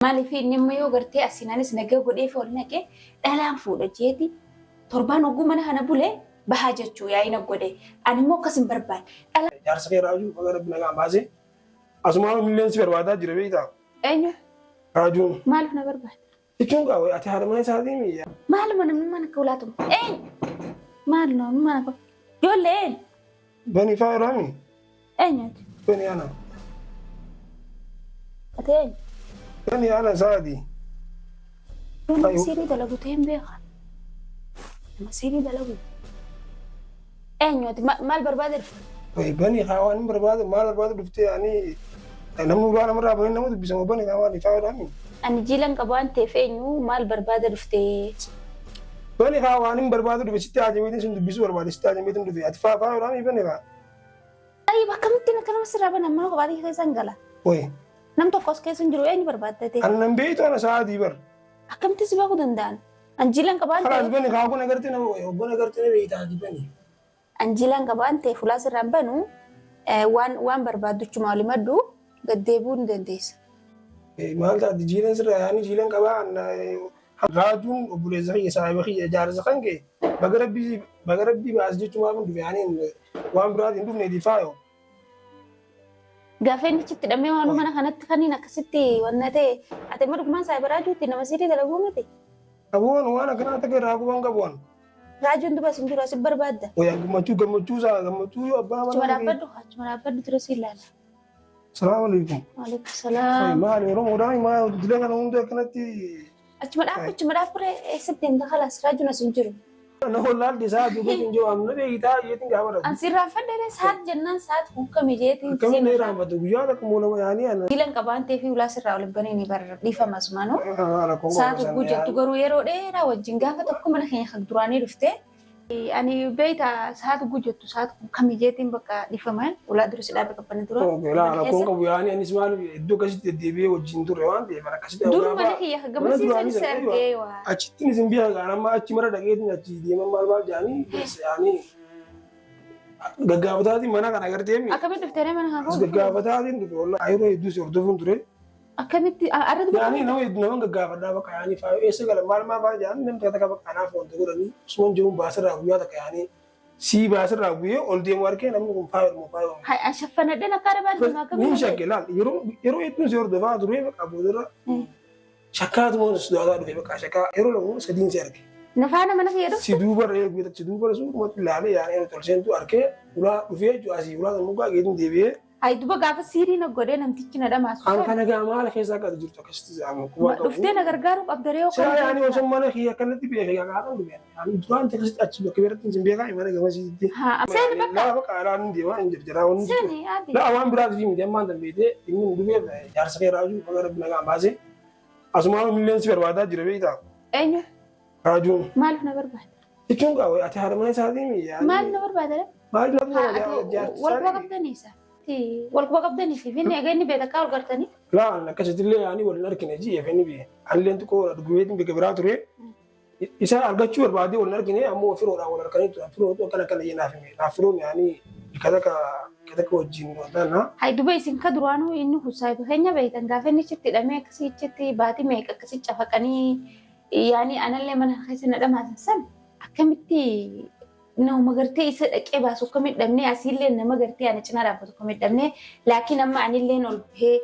Maaliif inni immoo yoo gartee asiin anis nagaa godhee ol naqee dhalaan fuudha jeeti torbaan hogguu mana kana bule bahaa jechuu yaa'ina godhe. Ani immoo akkas hin barbaanne. Dhala. Jaarsa kee Raajuu baga rabbi nagaan baase. Asumaan illeen si barbaadaa jira beektaa? Eenyu? Raajuun. Maaliif na barbaada? Jechuun qaba ati haadha mana isaatii miyya. Maaluma namnummaan akka ulaatuma. Eenyu? Maal namnummaan akka. Ijoollee eenyu? Bani faa irraami? Eenyuti? Bani ana. Ati eenyu? Bani ana saadi. Nama siirii dalagu ta'e hin beekan. Nama siirii dalagu. Eenyu ati maal barbaada dhufte? Wayi bani kaa waan hin barbaadu maal barbaadu dhuftee ani namni ulaa namarraa banee nama dubbisamu bani kaa waan ifaa godhaami. Ani jiilan qabu waan ta'eef eenyu maal barbaada dhufte? Bani kaa waan hin barbaadu dhufe sitti haajameetiin sin dubbisuu barbaade sitti haajameetiin dhufe ati faa faa godhaami bani kaa. Tayyib akkamittiin akka nama sirraa bana mana kophaa keessa hin gala. Wayi. Nam tokko as keessa hin jiru eenyu barbaaddate? Ani nan beektu ana sa'aatii bar. Akkamitti si beekuu danda'an? Anjiilan qabaan Kalaas ta'eef bani kaa kun agartee nama hoggan agartee na beekta ati bani. Anjiilan qabaan ta'eef ulaa sirraan banu waan waan barbaadduchuma oli maddu gad deebi'uu ni dandeessa. Maal taati jiilan sirraa yaani jiilan qabaa raajuun obboleessa kiyya saahiba kiyya jaarsa kan kee baga rabbii baga rabbii baas jechumaaf hin dhufe yaani waan biraatiin hin dhufne difaayo. Gaafa inni achitti hidhamee waan mana kanatti kaniin akkasitti wanna ta'e ati amma dhugumaan saahiba raajuutti nama sirii dalaguu miti. Qabuun waan akkanaa takka irraa quban qabuun. Raajuun duba sin jiru asin barbaadda. Wayyaa gammachuu gammachuu isaa gammachuu yoo abbaa Achuma manaa kee. dhaabbadhu achuma dhaabbadhu ture si ilaala. Salaamu alaikum. Waalaikum salaam. Maali Oromoodhaan maali dilee kana hunda akkanatti Achuma dhaabbu achuma dhaabbu eessatti deemta kalaas raajuun as hin jiru. Na hollaalti isaa duuba hin jiru amma beektaa jeetiin gaafa dhabu. An sirraa fadhee saat jennaan saat kun kami jeetiin Akkamiin na irraanfatu guyyaa takka moo lama yaanii ana. Jilan qabaan ta'ee fi ulaa sirraa ol hin baneen bara dhiifama asumaanuu. Rakkoon Saat hogguu jettu garuu yeroo dheeraa wajjin gaafa tokko mana keenya kan duraanii dhufte. Ani beekta saat hogguu jettu saat kun kami jeetiin bakka dhiifama ulaa dura si dhaabe qabbana dura. Rakkoon qabu yaanii anis maal iddoo akkasitti deddeebi'ee wajjin turre waan ta'eef akkasitti. Dur mana kiyya gamasiisan si argee waa. Achittiin isin biyya gaan amma achi mara dhaqeetiin achi deeman maal maal jedhanii yaanii gaggaafataatiin mana kana agartee mi? Akkamitti dhuftee mana kana As gaggaafataatiin dhufe wallahi yeroo hedduu si hordofuun ture. Akkamitti arra dubbatu? Yaanii nama hedduu nama gaggaafadhaa bakka yaanii faayu eessa gala maal maal maal jedhanii namni takka takka bakka anaaf wanta godhanii osuma jiruun baasirraa guyyaa takka yaanii sii baasirraa guyyee ol deemu argee namni kun faayu moo faayu. Hay an shaffanadheen akka arabaa deema akkamitti? Ni shakke laal yeroo yeroo hedduun si hordofaa ture bakka boodarra shakkaatuma sodaataa dhufe bakka shakkaa yeroo lama sadiin si arge. Nafaana mana kiyya dhufte? Si duuba re'ee guyyaa si duuba suurumatti ilaalee yaanii yeroo tolseentu arkee ulaa dhufee jechuudha asii ulaa san mukaa geetiin deebi'ee Hay duba gaafa siirii na godhee namtichi na dhamaasu An san. kana gaa maal keessa akka ati jirtu akkasitti jedhamu quba qabu. Dhuftee na gargaaruu qabda ree yoo Silaa kana yaani osoo mana kiyya akkanatti beeke gaa qaatan dhufe. Ani duraan akkasitti achi bakka biratti hin beekaa mana gamasiitti. Haa seeni bakka. Laa bakka alaan hin deemaa hin jirjiraa wanni jiru. Seeni adi. Laa waan biraati fi miti ammaan tan beekee inni hin dhufeef jaarsa kee raajuu baga rabbi nagaan baasee. Asumaan illeen si barbaadaa jira beektaa. Eenyu? Raajuun. Maaliif na barbaada? Jechuun qaba ati haadha mana isaatii mi? Maal na barbaada? Maal na Haa barbaada? ati Jaarti wal quba isaanii. qabdanii isa? Wal quba qabdanii fi finni egaa inni beekta akka wal gartanii? Laa akkasitti illee ani wal hin argine ji'eef inni biyya. Anilleen xiqqoo dhugubeetiin bakka biraa ture. Isa argachuu barbaadee wal hin argine ammoo firoodhaan wal arganii turan. Firootu akkana akkana jee naaf hime. Naaf firoon yaani bakka takka bakka takka wajjin wanta na. Hay duba isin ka duraanuu inni kun saahiba keenya beektan gaafa inni achitti hidhamee akkasii achitti baatii meeqa akkasii cafaqanii yaani anallee mana keessa na dhamaasan san akkamitti nama gartee isa dhaqee baasu akkamitti dhabnee asiillee nama gartee ana cinaa dhaabbatu akkamitti dhabnee laakiin amma anilleen ol bahee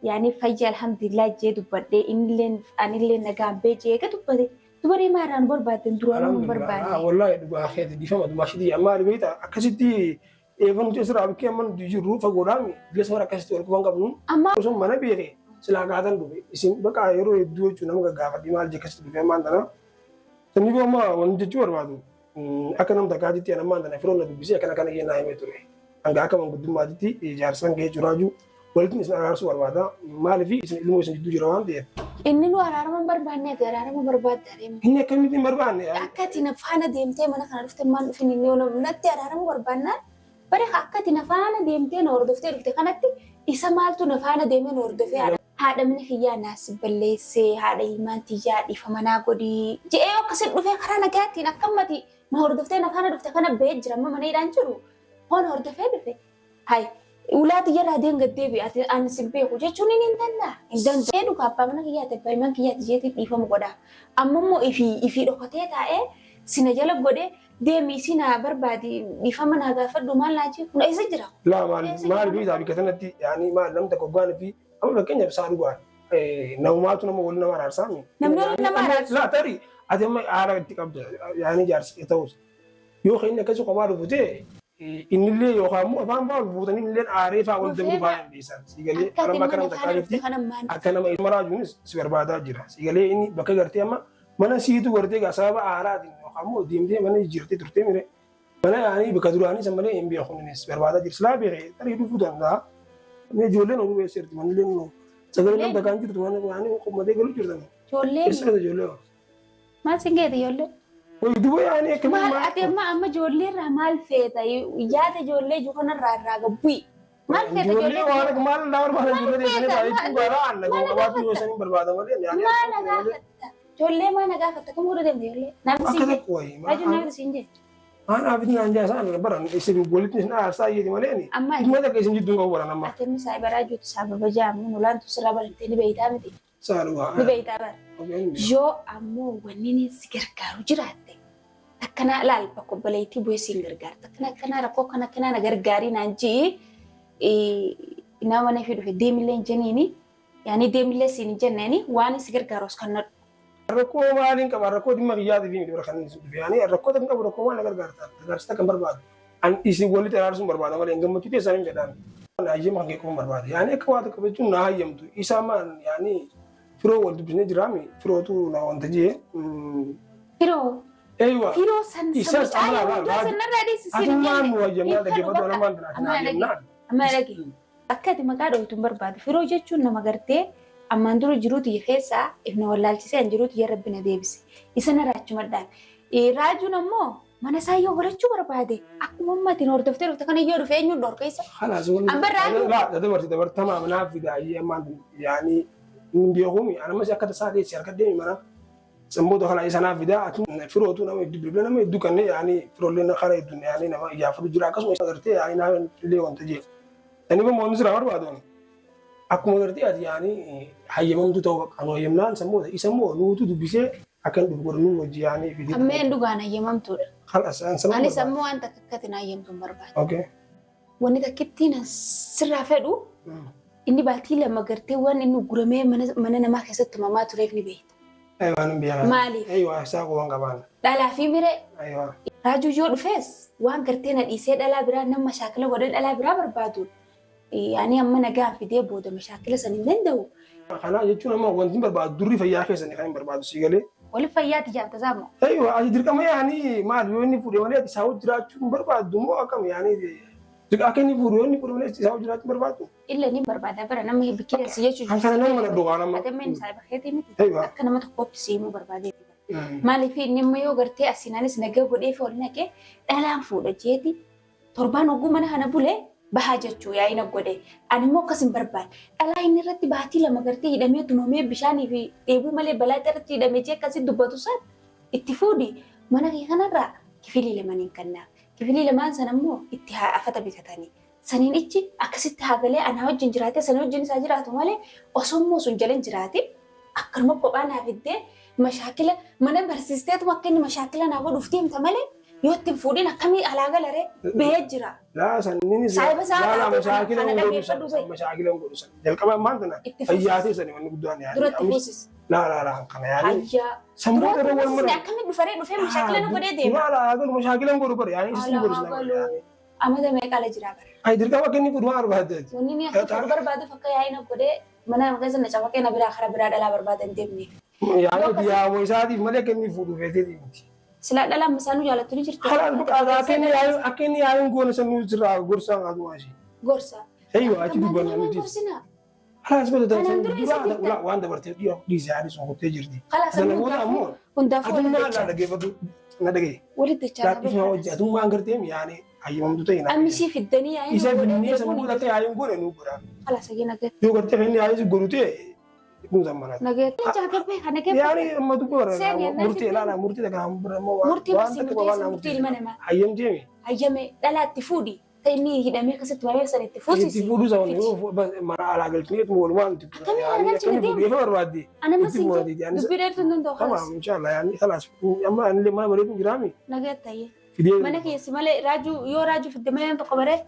yaani fayya alhamdulillah jee dubbadhee innilleen anillee nagaan bee jee eega dubbate dubaree maa irraa nu barbaaddan duraanuu nu barbaanne. Wallahi dhugaa keeti dhiifama dumaashitii amma beekta akkasitti Eefa nuti asirraa bikkee amma nuti jirru fagoodhaan bileessa warra akkasitti wal quban qabnu. Amma Osoo mana beeke silaa gaatan dhufe isin bakka yeroo hedduu jechuun nama gaggaafadhi maal jee akkasitti dhufe ammaan tana. Saniifuu amma wanti jechuu barbaadu akka nama takkaatitti an ammaan tana firoon na dubbisee akkana akkana jee naa himee ture. Hanga akka manguddummaatitti jaarsan gahee jiraaju walitti isin araarsuu barbaada. Maaliif isin ilmoo isin gidduu jira waan ta'eef. Inni nu araarama hin barbaanne ati araarama barbaadda adeemu. Inni akkamitti hin barbaanne? Akka ati na faana deemtee mana kana dhufte maal dhufin inni yoo natti araarama barbaannaan bare akka ati na faana deemtee na hordoftee dhufte kanatti isa maaltu na faana deemee na hordofee haadha haadha mana kiyyaa naa si balleessee haadha ilmaan tiyyaa dhiifama naa godhii je'ee yoo akkasin dhufee karaa nagaatiin akkamati na hordoftee na faana dhufte kana ba'ee jira amma mana hidhaan jiru hoo na hordofee dhufe. Hay. Ulaati jarraa deem gad deebi'i ati ani sin beeku jechuun inni hin danda'a. Hin danda'u. Dhugaa abbaa mana kiyyaati abbaa ilmaan kiyyaati jeetii dhiifama godha. Amma immoo ifii ifii dhokatee taa'ee sina jala godhee deemi isii naa barbaadi dhiifama naa gaafadhu maal naa jee kun eessa jira? Laa maal maal beektaa bikka sanatti yaani maal namni tokko hoggaan fi amma fakkeenyaaf isaa dhugaa namumaatu nama wal nama araarsaa mi. Namni wal nama araarsa. Laa tarii ati amma haala itti qabda yaani jaarsa ta'us yoo inni akkasii kophaa dhufu ta'e innillee yookaan immoo afaan fa'aa ol fuutanii innillee aaree fa'aa wal dabruu fa'aa dandeessan. Siigalee Akka ati nama akka mana nama kana takkaanitti dhufte kana maal akka nama maraajuunis si barbaadaa jira. Siigalee inni bakka gartee amma mana siitu gartee gaa sababa aaraatiin yookaan immoo deemtee mana jijjiirtee turtee mire mana yaanii bakka duraanii san malee hin beeku innis barbaadaa jira. Silaa beekee tarii dhufuu danda'a. Mee ijoolleen oduu eessa jirti manillee nu sagalee nama takkaan jirtu mana yaanii qommatee galuu jirtan. Ijoolleen Eessa jirti ijoollee? Maal sin geete ijoollee? Wayi duba yaanii akka Maal ati amma amma ijoollee irraa maal feeta? Yaada ijoollee jiru kanarraa irraa gabbu'i. Maal feeta Ijoollee ijoollee? waan maal naa barbaadan ijoollee teessanii baay'achuu gaara anna qabaatu yoo isaanii barbaada malee yaanii Maal na gaafatta? Ijoollee maal na gaafatta? Kam godhu deemte ijoollee? Namni akka siin jee. tokko wayi. Raajuu namni siin jee. Aan abidin aan jaasaan baran isin walitti isin aarsaa iyyati malee ni. Amma Dhimma takka isin jidduun qabu baran amma. ati amma saayiba raajuutu sababa jaamu nulaantu sirraa barantee ni beeytaa miti. Saalugaa. Ni beeytaa bara. Yoo ammoo wanni inni si gargaaru jiraatte akkanaa ilaal bakka obboleettii bu'ee siin gargaara. Akkana akkanaa rakkoo akkana akkanaa na gargaarii naan ji'i nama na fi dhufe deemillee hin jenniini yaani deemillee siin hin jenneeni waan si gargaaru as kan nadhu. Rakkoo maaliin qaba rakkoo dhimma kiyyaatiif miti bara kan inni dhufe yaani rakkoo tan qabu rakkoo maal na gargaarta gargaarsa kan barbaadu. An isin walitti araarsuun barbaada malee gammachuu keessan hin fedhan. Hayyama kan kee qofa barbaada. Yaani akka waa tokko jechuun na hayyamtu. Isaa maan yaani firoo wal dubbisnee jiraami firootu na wanta jee. Firoo Eeywa. firoo san Isas sammuu amma caalaa laal hundaa laal. sanarraa dhiisi siin hin Atummaan jenne. nu hayyamnaa Hin fedhu dhaggeeffatu bakka. namaan tanaa Amma dhage. hayyamnaan. Amma dhage. Akka ati maqaa dhooytu hin barbaadu. Firoo jechuun nama gartee ammaan dura jiruutu keessaa ifna wallaalchisee an jiruutu yaa rabbi na deebise. Isa na raachuma dhaabe. Raajuun ammoo mana isaa yoo godhachuu barbaade akkuma ummatiin hordoftee dhufte kana yoo dhufe eenyuun dhorka isa. خلاص والله Amma raajuu لا دبرت دبرت تمام انا في داعي ما يعني من بيقومي انا مش اكد ساعه سي اركد ديمي منا سمبو خلاص انا في دا فروتو نما يدب لنا ما يدو كان يعني فرو لنا خلا يدو يعني نما يا فرو جرا كسم غرتي يعني نا لي وانت جي يعني بمو نزرا بربادون akkuma gartee ati yaani hayyamamtu ta'uu bakka anu hayyamnaan sammoo isa immoo nuutu dubbisee akkan dhufu godhu nuu wajji yaani fidee. Ammeen dhugaan hayyamamtuudha. Khalas an sama Anis ammoo waan takka akkatiin hayyamtu hin barbaadu. Okay. Wanni takkittiin sirraa fedhu inni baatii lama gartee waan inni guramee mana namaa keessatti tumamaa tureef ni beekta. Aywa nan biyaa. Maaliif? Aywa isaa qubaan qabaan. Dhalaa fi miree Aywa. Raajuu yoo dhufees waan gartee na dhiisee dhalaa biraa nama mashaakila godhee dhalaa biraa barbaadu. Yaani amma nagaan fidee booda mashaakila san hin danda'u. Kana jechuun amma wanti hin barbaadu durri fayyaa keessanii kan hin barbaadu sii galee. Waliif fayyaati jaamta saamu. Aywa ati dirqama yaani maal yoo inni fuudhe malee ati isaa wajji jiraachuu hin barbaaddu moo akkam yaani akka inni fuudhe yoo inni fuudhe malee isaa wajji jiraachuu hin barbaaddu. Illa ni barbaada bara nama bikkee si jechuun. Kan kana nama mana dhugaa nama. Ati amma inni saayiba keetii miti. Aywa. Akka nama tokkootti si himuu barbaadee. Maaliif inni immoo yoo gartee asinaanis nagaa godhee fi ol naqee dhalaan fuudha jeeti torbaan oguu mana kana bulee bahaa jechuu yaa'ina godhe. Ani immoo akkas hin barbaade. Dhalaa inni irratti baatii lama gartee hidhamee tumamee bishaanii fi dheebuu malee balaa irratti hidhamee jee akkasii dubbatu san itti fuudhi mana kee kanarraa kifilii lamaniin kennaaf. Kifilii lamaan sana immoo itti haa afata bitatanii. Saniin ichi akkasitti haa galee anaa wajjin jiraatee sana wajjin isaa jiraatu malee osoo immoo sun jala hin jiraatin akkanuma kophaa naa fiddee mashaakila mana barsiisteetuma akka inni mashaakila naa godhuuf deemta malee yoo itti hin fuudhin akkamii alaa galaree bahee jira. Laa sanniinis Saayiba isaa laa laa taate mashaakila kana hin godhu san dhaggeeffadhu ta'e. mashaakila hin godhu san jalqaba ammaan tana Itti fuusis. fayyaa teessani wanni guddaan yaani Duratti fuusis. laa laa laa kana yaani Hayyaa. sammoota Duratti irra wal fuusisni mara akkamiin dhufaree dhufee mashaakila nu godhee deema. laa laa galu mashaakila hin godhu bara yaani isin Alaa godhu sana galu. yaani Amata meeqa ala jiraa bara. ay dirqama akka inni fuudhu waan barbaaddeeti. Wanni inni akka fuudhu barbaaduuf akka yaa'ina godhee mana nama keessa na cafaqee na biraa karaa biraa dhalaa barbaada hin deemne. Yaani yaa'uma isaatiif malee akka inni fuudhu feeteeti miti. Silaa dhalaan masaanuu jaalattu ni jirti. Kalaas bakka akka inni yaa'u akka inni yaa'u hin goone san nuti irraa gorsaan haa tumaasi. Gorsa. Eeywa achi dubbanna Nama nuti. gorsinaa. Kalaas bakka Kanaan dura isa dura jirta. waan dabartee dhiise yaani sun kuttee jirti. Kalaas Sana amma booda ammoo hundaafuu walitti atummaa irraa dachaa. dhaggeeffatu na dhagaye. Walitti dachaa. Laaqifmaa hojii atummaan gartee yaani hayyamamtu ta'e naa. Amma ishii fiddanii yaa'ina Isa godhee finnee deemuun sammuu akka yaa'iin goone nuu godha. Kalaas ayyee nagee. Yoo gartee finni yaa'ii godhu ta'e nu zammanata. Nagee. Jaagabbee kana gabbe. Yaani amma dubbii bara Seeni ennaa murtee ilaala murtee takka bira immoo Murtii waan basii takka murtee waan murtii ilma namaa. hayyamteemi. Hayyame dhalaatti fuudhi. Ta inni hidhamee akkasitti baree san itti Itti fuusisi. fuudhu isa yoo mana alaa galchinee walumaan itti fuudha. Akkamii alaa galchine Akkamii fuudhu efa barbaadde. Ana Itti masiin fuudha diidi. dubbii dheertuu hin danda'u Tamam kalas. inshallah yaani khalaas amma anillee mana bareedu jiraami. Nagaa ta'ee. Fidee. Mana keessi malee raajuu yoo raajuu fidde malee nam tokko baree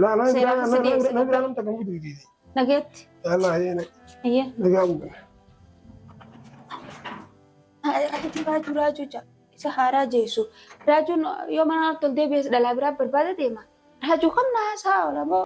La la Seeraaf si dhiyeesse. na biraa namta kan fidu diidi. nagaatti. Yalla ayee Ayyee. nagaa uumame. Raajuu raajuu raajuu jaa isa haaraa jeessu. Raajuun yoo mana ol deebi'es dhalaa biraa barbaada deema. Raajuu kam na haasaa oola moo.